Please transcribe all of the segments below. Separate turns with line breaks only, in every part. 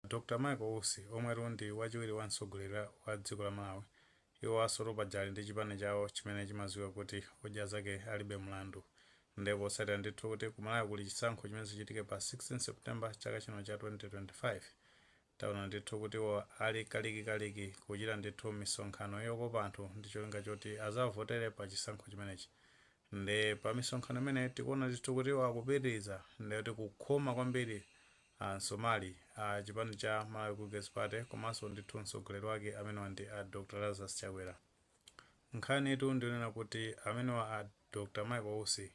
Dr Michael Usi, omwetu ndi wachiwiri wa mtsogoleri wa dziko la Malawi, iwo paja ali ndi chipani chawo chimene chimadziwika kuti Odya Zake Alibe Mlandu. Ndipo potsatira ndithu kuti ku Malawi kuli chisankho chimene chichitike pa 16 September chaka chino cha 2025, taona ndithu kuti iwo ali kalikikaliki kuchita ndithu misonkhano yokopa anthu ndi cholinga choti azavotere pa chisankho chimenechi. Ndi pa misonkhano imene tikuona ndithu kuti iwo akupitiriza ndikuti kukhoma kwambiri msomali a chipani cha Malawi Congress Party komanso ndithu mtsogoleri wake amenewa ndi a Dr Lazarus Chakwera. Nkhani itu ndionena kuti amenewa a Dr Michael Usi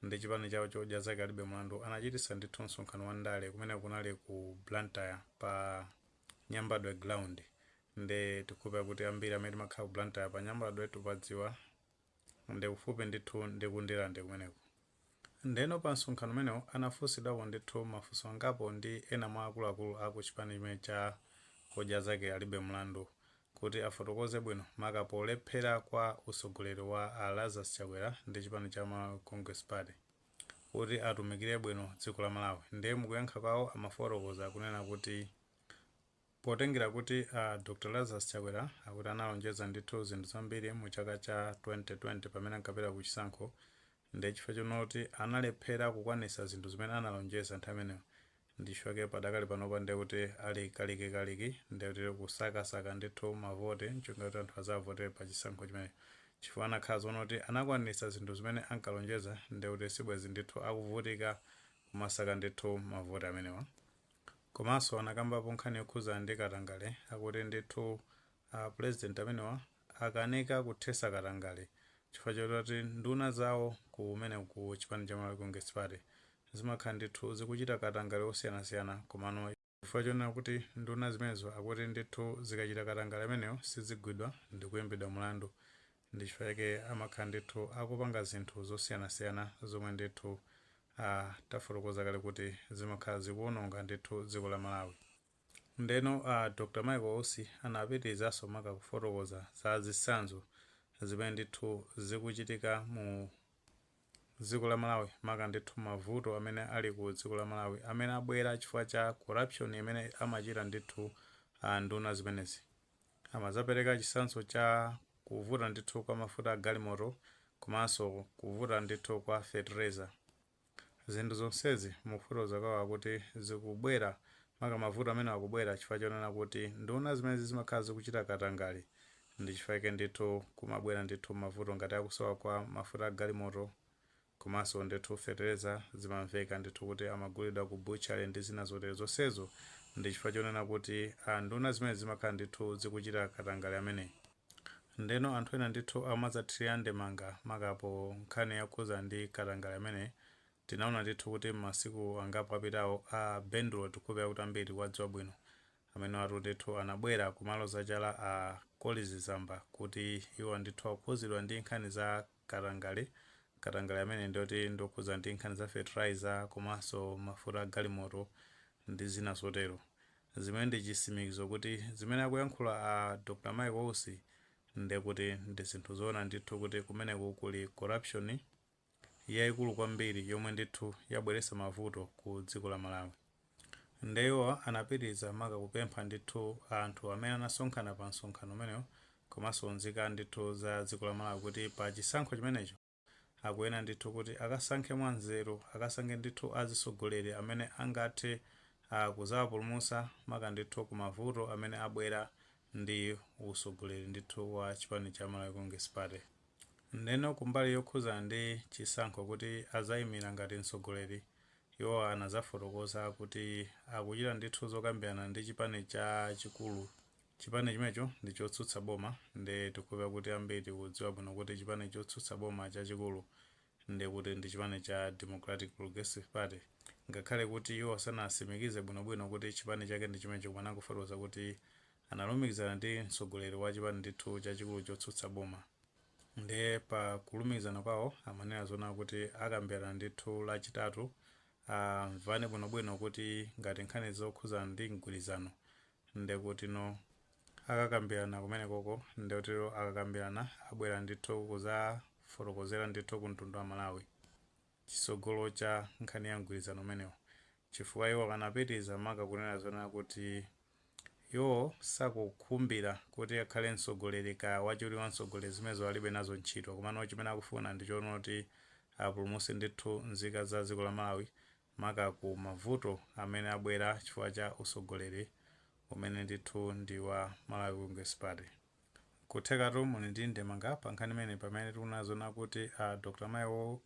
ndi chipani chawo cha Odya Zake Alibe Mlandu anachititsa ndithu msonkhano wa ndale kumene kunali ku Blantyre pa Nyambadwe Ground. Ndi tikukhulupirira kuti ambiri amene timakhala ku Blantyre, pa Nyambadwe tupadziwa, ndi kufupi ndithu ndi ku Ndirande kumeneko. Ndeno pa msonkhano umenewo anafunsidwapo ndithu mafunso angapo ndi ena mwa akuluakulu aku chipani chimene cha Odya Zake Alibe Mlandu kuti afotokoze bwino maka polephera kwa usogoleri wa a Lazarus Chakwera ndi chipani cha Malawi Congress Party kuti atumikire bwino dziko la Malawi. Ndiye mukuyankha kwawo amafotokoza kunena kuti potengera kuti Dr Lazarus Chakwera akuti analonjeza ndithu zinthu zambiri mu chaka cha 2020 pamene ankapita ku chisankho, ndi chifukwa chonoti analephera kukwanitsa zinthu zimene analonjeza nthawi imeneyo, ndi chifukwa padakali panopa ndiye kuti ali kalikikaliki, ndiye kuti kusakasaka ndithu mavoti ncholinga kuti anthu azavotere pa chisankho chimenecho, chifukwa anakhala zonoti anakwanitsa zinthu zimene ankalonjeza, ndiye kuti sibwezi ndithu akuvutika kumasaka ndithu mavoti amenewa. Komanso anakambapo nkhani yokhuza ndi katangale, akuti ndithu president amenewa akanika kuthesa katangale chifukwa choti nduna zawo kumene ku chipani cha Malawi Congress Party zimakhala ndithu zikuchita katangale osiyanasiyana. Komano chifukwa chonena kuti nduna zimenezo akuti ndithu zikachita katangale ameneyo sizigwidwa ndi kuyimbidwa mlandu, ndi chifukwa chake amakhala ndithu akupanga zinthu zosiyanasiyana zomwe ndithu tafotokoza kale kuti zimakhala zikuwononga ndithu dziko la Malawi. Ndeno Dr Michael Usi anapitirizanso maka kufotokoza za zitsanzo zimene ndithu zikuchitika mu dziko la Malawi, maka ndithu mavuto amene ali ku dziko la Malawi amene abwera chifukwa cha corruption imene amachita ndithu nduna zimenezi. Amazapereka chitsanzo cha kuvuta ndithu kwa mafuta a galimoto komanso kuvuta ndithu kwa fertilizer. Zinthu zonsezi mukufotokoza kwawo akuti zikubwera, maka mavuto amene akubwera chifukwa chonena kuti nduna zimenezi zimakhala zikuchita katangale, ndi chifukwa chake ndithu kumabwera ndithu mavuto ngati akusowa kwa mafuta a galimoto komanso ndithu fertilizer. Zimamveka ndithu kuti amagulidwa ku butchery ndi zina zotero. Zonsezo ndi chifukwa chonena kuti nduna zimene zimakhala ndithu zikuchita katangale ameneyi. Ndeno anthu ena ndithu amadzathirira ndemanga makapo nkhani yakhuza ndi katangale ameneyi. Tinaona ndithu kuti masiku angapo apitawo a Bendulo, tikukhulupirira kuti ambiri wadziwa bwino amene watu ndithu anabwera kumalo zachala a Collins Zamba kuti iwo ndithu akukhuzidwa ndi nkhani za katangale. Katangale amene ndiyoti ndokhuza ndi nkhani za fertilizer komanso mafuta a galimoto ndi zina zotero, zimene ndi chitsimikizo kuti zimene akuyankhula a Dr Michael Usi ndekuti ndi zinthu zoona ndithu kuti kumeneku kuli corruption yayikulu kwambiri yomwe ndithu yabweretsa mavuto ku dziko la Malawi. Ndeyo anapitiriza maka kupempha ndithu anthu amene anasonkhana pa msonkhano umenewo komanso nzika ndithu za dziko la Malawi kuti pa chisankho chimenecho akuyenera ndithu kuti akasankhe mwanzeru, akasankhe ndithu azitsogoleri amene angathe kuzawapulumutsa maka ndithu ku mavuto amene abwera ndi utsogoleri ndithu wa chipani cha Malawi Congress Party. Ndeno kumbali yokhuzana ndi chisankho kuti azayimira ngati mtsogoleri, iwo anazafotokoza kuti akuchita ndithu zokambirana ndi chipani chachikulu. Chipani chimenecho ndi chotsutsa boma. Ndi tikukhulupirira kuti ambiri tikudziwa bwino kuti chipani chotsutsa boma chachikulu ndi kuti ndi chipani cha Democratic Progressive Party, ngakhale kuti iwo sanatsimikize bwinobwino kuti chipani chake ndi chimenecho, koma anangofotokoza kuti analumikizana ndi mtsogoleri wa chipani ndithu chachikulu chotsutsa boma. Ndiye pa kulumikizana kwawo amanena zona kuti akambirana ndithu Lachitatu, amvane bwinobwino kuti ngati nkhani zokhuzana ndi mgwirizano, ndekuti no akakambirana kumenekoko, ndekuti akakambirana abwera ndithu kuzafotokozera ndithu ku mtundu wa Malawi chitsogolo cha nkhani ya mgwirizano umenewo. Chifukwa iwo akanapitiriza, maka kunena zona kuti iwo sakukhumbira kuti akhale mtsogoleri ka wachiwiri wa mtsogoleri, zimenezo alibe nazo ntchito. Komano chimene akufuna ndi chonoti apulumutse ndithu nzika za dziko la Malawi, maka ku mavuto amene abwera chifukwa cha utsogoleri umene ndithu ndi wa Malawi Congress Party. Kuthekatu muli ndi ndemanga pa nkhani imene, pamene tikuona kuti Dr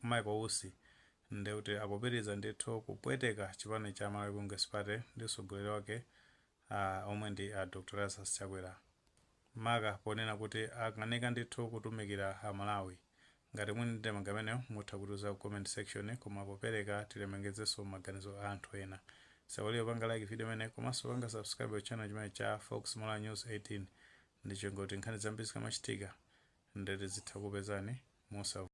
Michael Usi ndekuti akupitiriza ndithu kupweteka chipani cha Malawi Congress Party ndi utsogoleri wake omwe ndi Dr Lazarus Chakwera, maka ponena kuti akanika ndithu kutumikira Amalawi. Ngati muli ndi ndemanga imeneyo, mutha kutiuza ku comment section. Koma popereka, tilemekezenso maganizo a anthu ena. Sawaliyo panga like video imene, komanso panga subscribe channel chimene cha Fox Malawi News 18, ndi chingoti nkhani zambiri zikamachitika ndeti zitha kupezani musa.